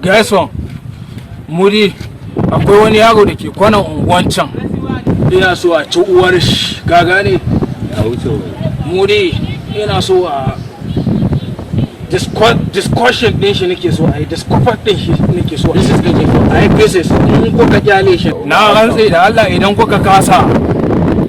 Gaison, Muri, akwai wani yaro da ke kwanan unguwan can. Ina so a ci uwar shi, ka gane? A wuce wai. Muri, ina so a discussion din shi nake so a yi, discover din shi nake so a yi pieces in kuka kyale shi. Na rantse da Allah, idan kuka kasa,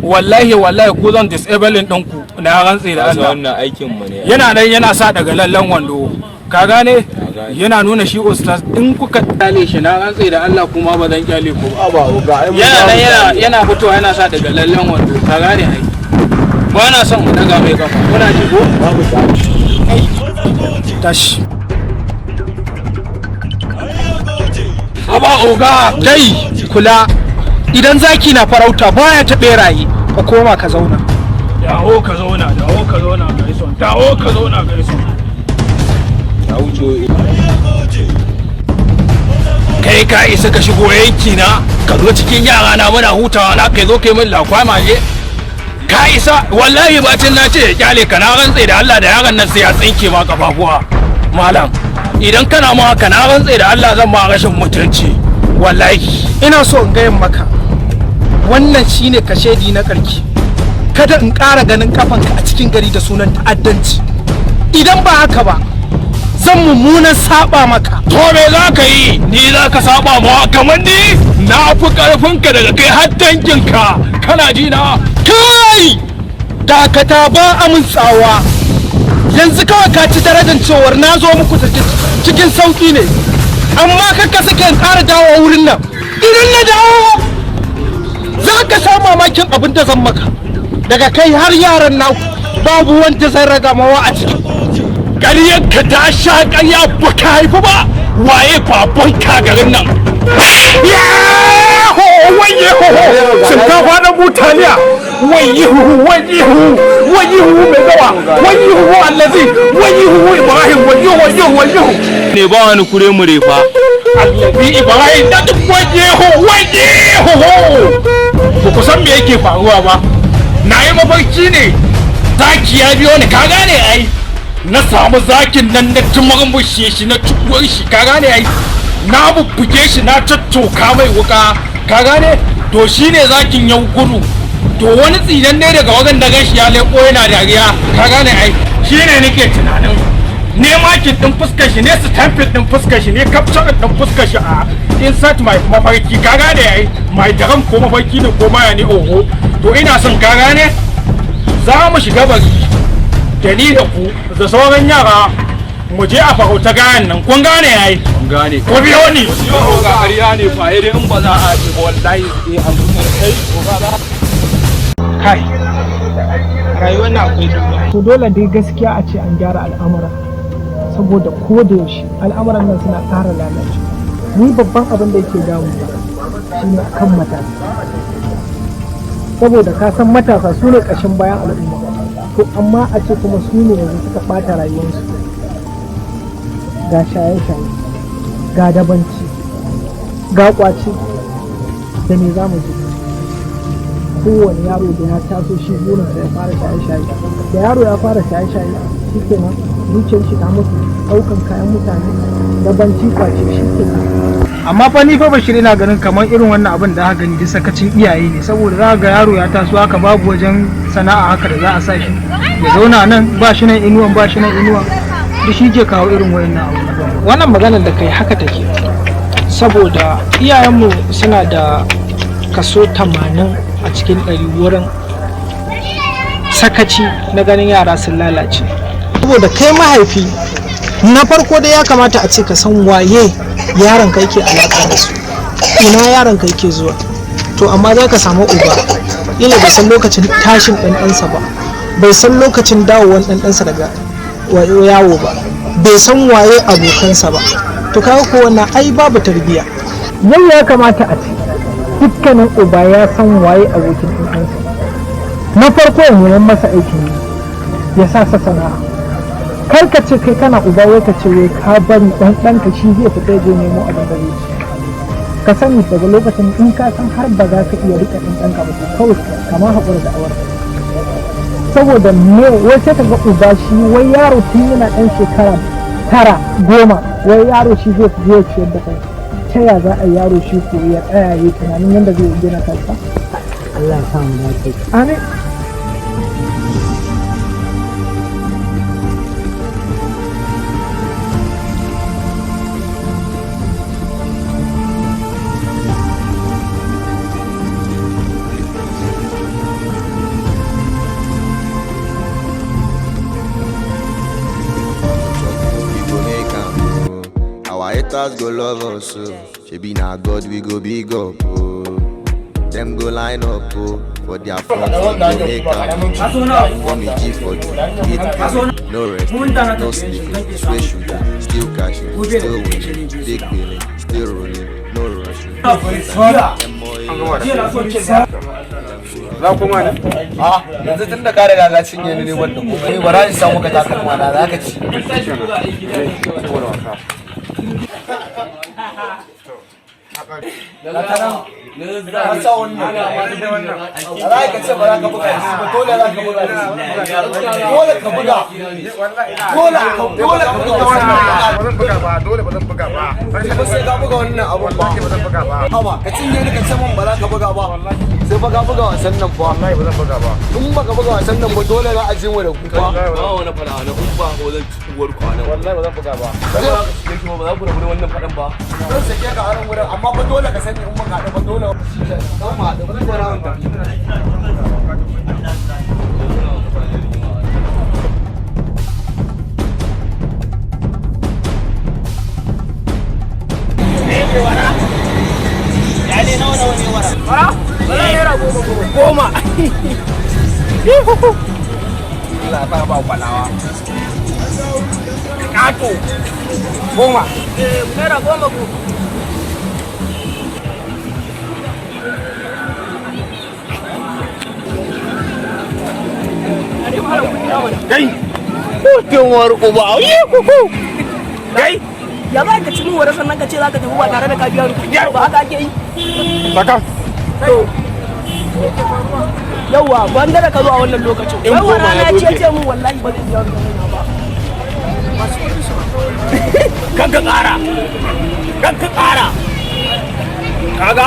wallahi wallahi ku zan disabling ɗinku, na rantse da Kasa Allah. Wannan aikin mu ne. Yana nan yana sa daga lallan wando, ka gane? Gane. Yana nuna shi ustaz. In kuka kyale shi, na rantse da Allah kuma ba zan kyale ku ba. Ba oga, ai mu Yana za nan mu yana kyale. yana fitowa yana sa daga lallan wando, ka gane? Ai ba na son mu daga mai kafa, kuna ji ko? Babu kyale. Tashi. Haba oga. Dai kula, idan zaki na farauta baya ta beraye. Ka koma ka zauna. Dawo ka zauna, dawo ka zauna gaison, dawo ka zauna gaison. A wuce wai. Kai, ka isa ka shigo yanki na, ka zo cikin yara na muna hutawa na, kai zo kai min lakwa maje? Ka isa? Wallahi bacin na ce ya kyale ka, na rantse da Allah da yaron nan sai ya tsinke ma kafafuwa. Malam, idan kana ma haka, na rantse da Allah zan ma rashin mutunci wallahi. Ina so in gayan maka, wannan shine kashedi na karki. Kada in ƙara ganin kafanka a cikin gari da sunan ta'addanci. Idan ba haka ba, zan mummunan saba maka. To me za ka yi? Ni za ka saba ma? Kamar ni na fi karfinka daga kai har danginka, kana ji na? Kai, dakata, ba amin tsawa. Yanzu kawai ka ci darajar cewar na zo muku da cikin sauki ne, amma kar ka sake in ƙara dawo wurin nan. Idan na dawo, za ka sha mamakin abin da zan maka. Daga kai har yaran naku, babu wanda zan raga mawa a ciki. Ƙaryarka ta sha ƙarya, ba ka haifi ba. Waye baban ka garin nan? Yaho, wayeho, shinkafa na butaliya, wayihu wayihu wayihu, mai gawa, wayihu, allazi wayihu, Ibrahim, wayihu wayihu wayihu. Ne ba wani kure mure fa. Allazi Ibrahim da duk, wayihu wayihu. Ba ku san me yake faruwa ba. Na yi mafarki ne, zaki ya biyo ni, ka gane? Ai na samu zakin nan, na tumurmushe shi, na tukuwar shi, ka gane? Ai na bubbuge shi, na caccoka mai wuka, ka gane? To shine zakin ya gudu. To wani tsinan ne daga wajen da gashi ya leko yana dariya, ka gane? Ai shine nake tunanin ne marking din fuskar shi ne, stamping din fuskar shi ne, capture din fuskar shi a insert my mafarki, ka gane? Ai my dream ko mafarki ne ko maya ne, oho. To ina son, ka gane, za mu shiga bari da ni da ku da sauran yara, mu je a farauta gayan nan, kun gane? Yayi. Gane. Ku biyo ni. Ga ƙarya ne fa, dai in ba za a ce ba, wallahi sai an kai. Kai, rayuwar na akwai duba. To dole dai gaskiya a ce an gyara al'amura, saboda ko da yaushe al'amuran nan suna ƙara lalacewa. Ni babban abin da yake damu shine akan matasa, saboda ka san matasa su ne ƙashin bayan al'umma. To amma a ce kuma su ne yanzu suka ɓata rayuwarsu, ga shaye-shaye, ga dabanci, ga ƙwace, da me za mu ji? Kowane yaro da ya taso, shi burinsa ya fara shaye-shaye. Da yaro ya fara shaye-shaye, shikenan, zuciyar shi ta mutu. Ɗaukan kayan mutane, dabanci, kwace, shikenan. Amma fa ni fa Bashir, ina ganin kamar irin wannan abin da aka gani duk sakacin iyaye ne, saboda za ga yaro ya taso haka, babu wajen sana'a haka da za a sa shi ya zauna nan, ba shi nan inuwan, ba shi nan inuwa, duk shi ke kawo irin wayannan abubuwan. Wannan maganar da kai haka take, saboda iyayenmu suna da kaso 80 a cikin 100 wurin sakaci na ganin yara sun lalace. Saboda kai mahaifi, na farko dai ya kamata a ce ka san waye yaron ka yake alaka da su, ina yaron ka yake zuwa. To amma za ka samu uba ila bai san lokacin tashin ɗan ɗansa ba, bai san lokacin dawowar ɗan ɗansa daga yawo ba, bai san waye abokansa ba. To kaga ko wannan ai babu tarbiyya. Yau ya kamata a ce dukkanin uba ya san waye abokin ɗan ɗansa. Na farko ya neman masa aikin yi, ya sa sa sana'a. Kar ka ce kai kana uba, wai ka ce wai ka bari ɗan ɗanka shi zai fita ya je nemo abin da zai ci. Ka sani daga lokacin in ka san har ba za ka iya riƙe ɗan ɗanka ba, to kawai kama haƙura da auren. Saboda me? Wai sai ka ga uba shi wai yaro tun yana ɗan shekara 9, 10, wai yaro shi zai je ya ciyar da kansa. Ta ya za a yi yaro shi ko ya tsaya ya tunanin yadda zai gina kansa? Allah ya sa mu dace. Amin. We go make am oh. Our haters go love us oh. Shebi na God we go big up oh. Dem go line up oh. For their front we go make am oh. Mommy G for you, eat clean, no rest, no sleeping, straight shooter, still cashing, still winning, big billing, still rolling, no rushing. Za kuma ne? Ah, yanzu tun da ka riga ka cinye ni ne wanda kuma ni ba za in samu ka takalma na za ka ci. Ka sa wannan. Za ka ce ba za ka buga da shi ba, dole za ka buga da shi. Dole ka buga. Dole ka dole ka buga wannan. Ba zan buga ba, dole ba zan buga ba. Ba sai ka buga wannan abun ba. Wallahi ba zan buga ba. Haba, ka cinye ni ka ce min ba za ka buga ba. Sai fa ka buga wasan nan fa. Wallahi ba zan buga ba. In baka buga wasan nan ba dole za a ji mu da ku fa. Ba wani fada na in ba ko zan ci uwar ku anan. Wallahi ba zan buga ba. Ba za ka shige shi ba, ba za ku rabu da wannan fadan ba. Zan sake ka aron wurin amma fa dole ka sani in muka haɗu fa dole. Za mu haɗu ba zan kora wannan. Goma. Allah ya ba kwalawa. Kato. Goma. Naira 10 ko. Kai! Mutumwar uba! Kai! Ya za ka ci min wara sannan ka ce za ka tafi ba tare da ka biya ni kuɗi ba, haka ake yi? Saka! To. Yawwa, gwanda da ka zo a wannan lokacin. In Wai koma wara ya na ce doke. ce min wallahi ba zai biya ni kuɗi na ba. Kan ka ƙara! Kan ka ƙara! Kaga?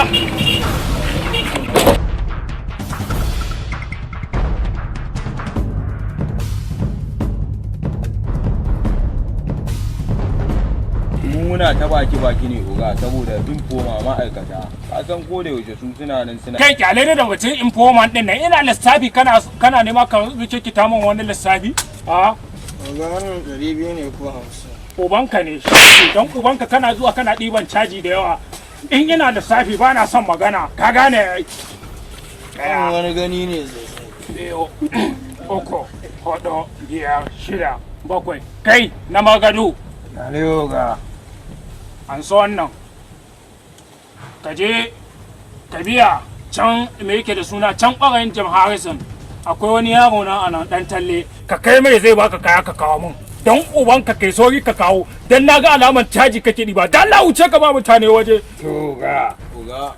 Muna ta baki baki ne oga, saboda informa ma'aikata ka san ko da yaushe su suna nan suna Kai, kyale ne da mutum informant din nan, ina lissafi kana kana nema ka rikikita min wani lissafi? A Ga wannan 200 ne ko 50. Ubanka ne shi don ubanka, kana zuwa kana ɗiban caji da yawa. In ina lissafi ba na son magana, ka gane ai. Wannan wani gani ne sosai. 2, 3, 4, 5, 6, 7. Kai na magado. Alewa ga. An so wannan, ka je ka biya can, me yake da suna, can ɓarayin Jim Harrison akwai wani yaro na anan ɗan talle, ka kai mai zai baka kaya ka kawo mun. Don ubanka kai sauri ka kawo, don na ga alaman caji kake ɗiba. Don Allah wuce ka ba mutane waje. To ga. Oga.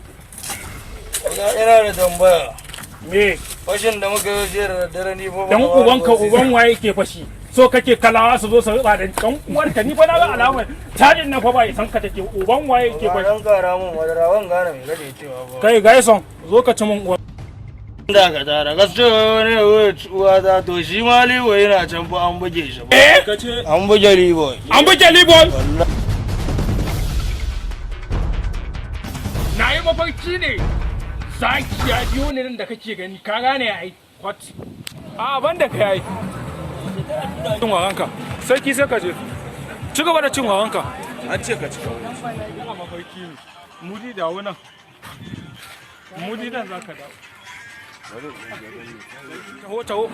Oga, ina da tambaya. Me? Fashin da muka yi jiya da daddare ni fa ba Dan ka bani ubanka ko sisi. uban waye ke fashi? So kake kalawa su zo su riba da kan uwarka? Ni fa na ga alamar cajin nan fa ba isan ka take. Uban waye ke Oga, fashi? dan kara mun madara, ban gane me kake cewa ba. Kai gaison, zo ka ci mun uwar. Da ka tara gaskiya wani wai uwa ta, to shi ma Libo yana can fa an buge shi ba. Eh? An buge Libo. An buge Libo. Na yi mafarki ne zaki ya biyo ni nan da kake gani, ka gane ai. What? A ban da kai ai. Cin waranka sarki, sai ka je ci gaba da cin waranka. An ce ka cika wuri. Ina mafarki ne. Mudi, dawo nan. Mudi, nan zaka dawo. Taho, taho.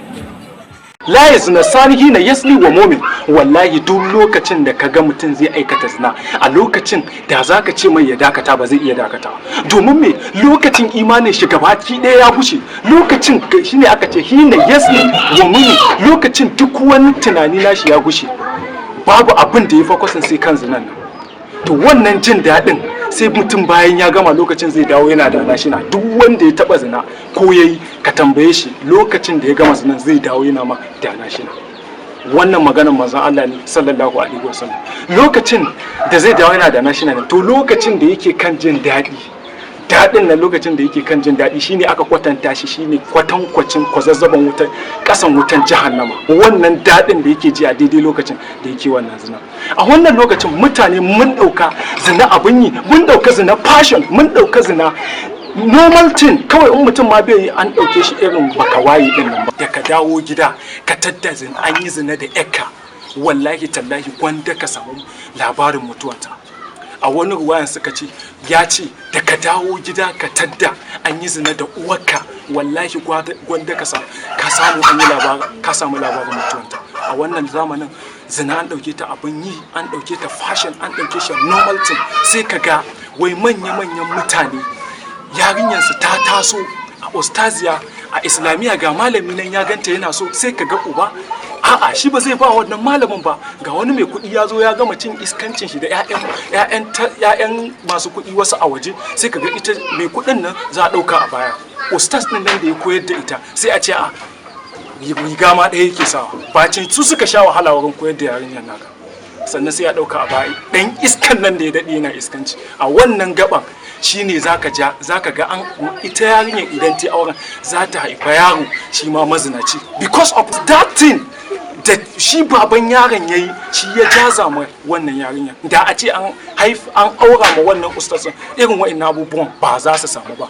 La yazna sanihi na yasni wa mumin. Wallahi duk lokacin da kaga mutum zai aikata zina, a lokacin da zaka ce mai ya dakata ba zai iya dakata, domin me? Lokacin imanin shi gabaki ɗaya ya bushe. Lokacin shine aka ce hina yasni wa mumin, lokacin duk wani tunani nashi ya gushe, babu abin da ya fa kwasan sai kan zinan nan. To wannan jin daɗin sai mutum bayan ya gama lokacin zai dawo yana da shi na. Duk wanda ya taba zina ko yayi, ka tambaye shi lokacin da ya gama zinan zai dawo yana ma da shi na. Wannan maganar manzon Allah ne sallallahu alaihi wasallam. Lokacin da zai dawo yana da national, to lokacin da yake kan jin daɗi daɗin nan, lokacin da yake kan jin daɗi shine aka kwatanta shi, shine kwatankwacin kwazazzaban wutar ƙasan wutan jahannama, wannan daɗin da yake ji a daidai lokacin da yake wannan zina. A wannan lokacin mutane mun ɗauka zina abin yi, mun ɗauka zina fashion, mun ɗauka zina normal thing kawai. In mutum ma bai yi, an ɗauke shi irin baka waye ɗin nan ba. Da ka dawo gida ka tadda zina, an yi zina da 'yarka, wallahi tallahi gwanda ka samu labarin mutuwanta. A wani ruwayan suka ce ya ce da ka dawo gida ka tadda an yi zina da uwarka, wallahi gwanda ka samu an yi labarin, ka samu labarin mutuwanta. A wannan zamanin zina an ɗauke ta abin yi, an ɗauke ta fashion, an ɗauke shi normal thing. Sai ka ga wai manya-manyan mutane yarinyarsu ta taso a ustaziya a Islamiyya, ga malami nan ya ganta yana so, sai ka ga uba a'a, shi ba zai ba wannan malamin ba, ga wani mai kuɗi ya zo ya gama cin iskancin shi da 'ya'yan masu kuɗi wasu a waje. Sai ka ga ita mai kuɗin nan za a ɗauka a baya. Ustaz ɗin nan da ya koyar da ita, sai a ce a riga ma ɗaya yake sawa, bacin su suka sha wahala wurin koyar da yarinyar naka. Sannan sai a ɗauka a baya ɗan iskan nan da ya daɗe yana iskanci. A wannan gaban shine zaka ja zaka ga an ita yarinyar idan ta auren za ta haifa yaro shi ma mazinaci, because of that thing da shi baban yaron yayi, shi ya jaza ma wannan yarinyar. Da a ce an haif an aura ma wannan ustazin, irin wa'annan abubuwan ba za su samu ba.